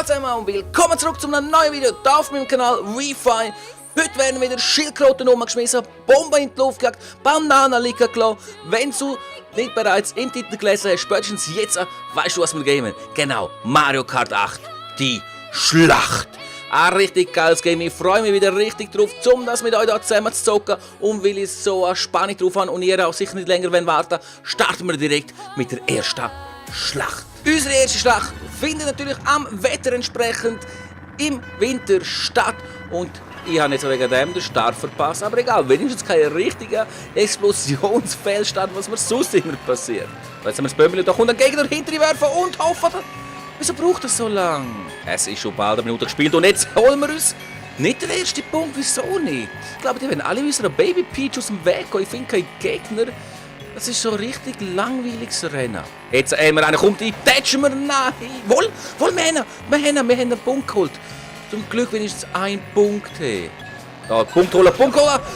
zusammen und willkommen zurück zu einem neuen Video hier auf meinem Kanal Refi. Heute werden wieder Schildkröten umgeschmissen, Bomben in die Luft gejagt, Bananen liegen gelassen. Wenn du nicht bereits im Titel gelesen hast, spätestens jetzt weißt du, was wir geben. Genau, Mario Kart 8, die Schlacht. Ein richtig geiles Game. Ich freue mich wieder richtig drauf, um das mit euch hier zusammen zu zocken. Und weil ich so eine Spannung drauf habe und ihr auch sicher nicht länger warten, starten wir direkt mit der ersten Schlacht. Unsere erste Schlacht findet natürlich am Wetter entsprechend im Winter statt. Und ich habe jetzt wegen dem den Start verpasst. Aber egal, wenigstens kein richtiger Explosionsfeld statt, was mir sonst immer passiert. Jetzt haben wir das Bömmchen, da kommt ein Gegner hinterwerfen und hoffen. Wieso braucht das so lang? Es ist schon bald eine Minute gespielt und jetzt holen wir uns nicht den ersten Punkt. Wieso nicht? Ich glaube, die werden alle unserer Baby Peach aus dem Weg gehen. Ich finde keinen Gegner. Das ist so ein richtig langweiliges Rennen. Jetzt haben wir einen, kommt, die tätschen wir. Nein. Wohl, wir haben einen Punkt geholt. Zum Glück wenigstens einen Punkt. Hey. Da, Punkt holen.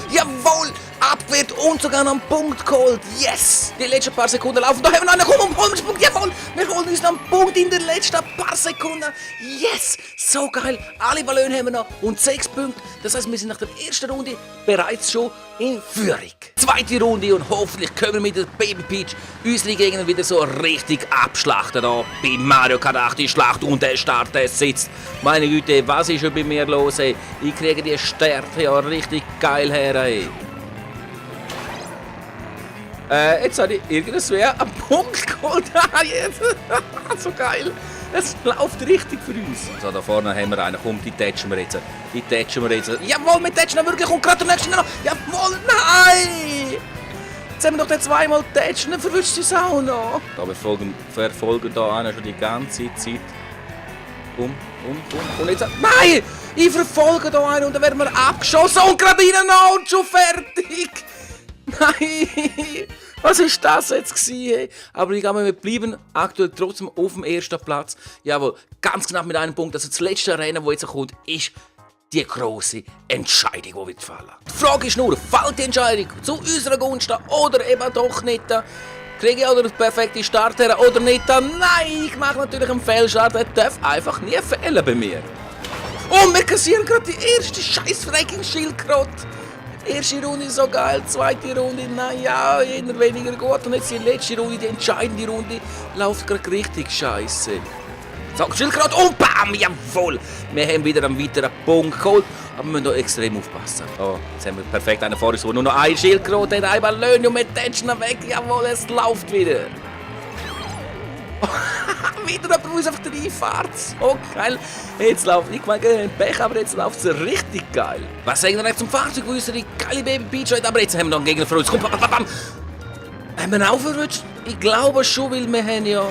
Jawohl! Abgewehrt und sogar noch einen Punkt geholt. Yes! Die letzten paar Sekunden laufen. Da haben wir noch einen. Komm, holen wir den Punkt. Jawohl! Wir holen uns noch einen Punkt in den letzten paar Sekunden. Yes! So geil. Alle Ballone haben wir noch. Und 6 Punkte. Das heißt, wir sind nach der ersten Runde bereits schon in Führung. Zweite Runde und hoffentlich können wir mit der Baby Peach unsere Gegner wieder so richtig abschlachten. Da bei Mario Kart 8 die Schlacht und der Start, der sitzt. Meine Güte, was ist schon bei mir los? Ey? Ich kriege die Stärke ja richtig geil her. Ey. Jetzt habe ich irgendwer einen Punkt geholt. So geil. Es läuft richtig für uns. So, da vorne haben wir einen. Komm, die tätschen wir jetzt. Jawohl, wir tätschen wirklich. Und gerade der nächste noch. Jawohl, nein! Jetzt haben wir doch den zweimal tätschen. Dann verwünscht es auch noch. Da verfolgen da einen schon die ganze Zeit. Und jetzt... Nein! Ich verfolge da einen und dann werden wir abgeschossen. Und gerade innen und schon fertig. Nein! Was ist das jetzt gewesen? Aber ich glaube, wir bleiben aktuell trotzdem auf dem ersten Platz. Jawohl, ganz knapp mit einem Punkt. Also das letzte Rennen, das jetzt kommt, ist die grosse Entscheidung, die wird fallen. Die Frage ist nur, fällt die Entscheidung zu unserer Gunst oder eben doch nicht? Kriege ich auch den perfekten Start her oder nicht? Nein, ich mache natürlich einen Fehlstart. Der darf einfach nie fehlen bei mir. Und wir kassieren gerade die erste scheiß Schildkröte. Erste Runde so geil, zweite Runde, naja, eher weniger gut. Und jetzt die letzte Runde, die entscheidende Runde, läuft gerade richtig scheiße. So, Schildkröte und bam, jawohl! Wir haben wieder einen weiteren Punkt geholt, aber wir müssen hier extrem aufpassen. Oh, jetzt haben wir perfekt einen vor uns, wo nur noch ein Schildkröte hat, ein Ballon und wir tätschen weg, jawohl, es läuft wieder. Wieder jemand, der einfach reinfährt. So geil. Jetzt läuft, ich meine, ein Pech, aber jetzt läuft es richtig geil. Was sagen wir eigentlich zum Fahrzeug, wo unsere geile Baby Peach hat? Aber jetzt haben wir noch einen Gegner für uns. Komm, bam, bam. Haben wir ihn auch verrutscht? Ich glaube schon, weil wir haben ja...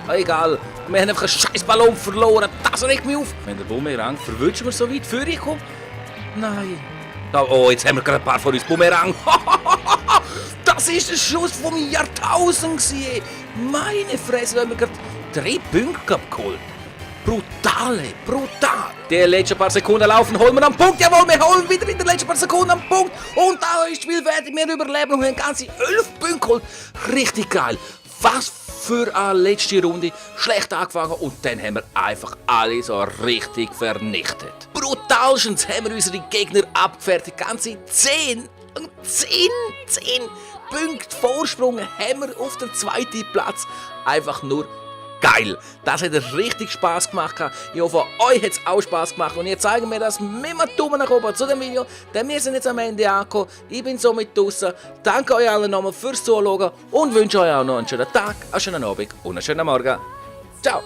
Egal. Wir haben einfach einen scheiß Ballon verloren. Das regt mich auf. Wenn der Bumerang verwutschen wir so weit für ich komme? Nein. Oh, jetzt haben wir gerade ein paar von uns Bumerang. Das ist der Schuss vom Jahrtausend gewesen. Meine Fresse, da haben wir gerade 3 Punkte geholt. Brutal. Die letzten paar Sekunden laufen, holen wir einen Punkt. Jawohl, wir holen wieder in den letzten paar Sekunden einen Punkt. Und da ist das Spiel fertig. Wir überleben und haben ganze 11 Punkte geholt. Richtig geil. Was für eine letzte Runde. Schlecht angefangen und dann haben wir einfach alle so richtig vernichtet. Brutalstens haben wir unsere Gegner abgefertigt. Ganze 10 Punkte Vorsprung haben wir auf den zweiten Platz. Einfach nur geil. Das hat richtig Spass gemacht. Ich hoffe, euch hat es auch Spass gemacht. Und ihr zeigt mir das mit einem Daumen nach oben zu dem Video. Denn wir sind jetzt am Ende angekommen. Ich bin somit draußen. Danke euch allen nochmal fürs Zuschauen und wünsche euch auch noch einen schönen Tag, einen schönen Abend und einen schönen Morgen. Ciao!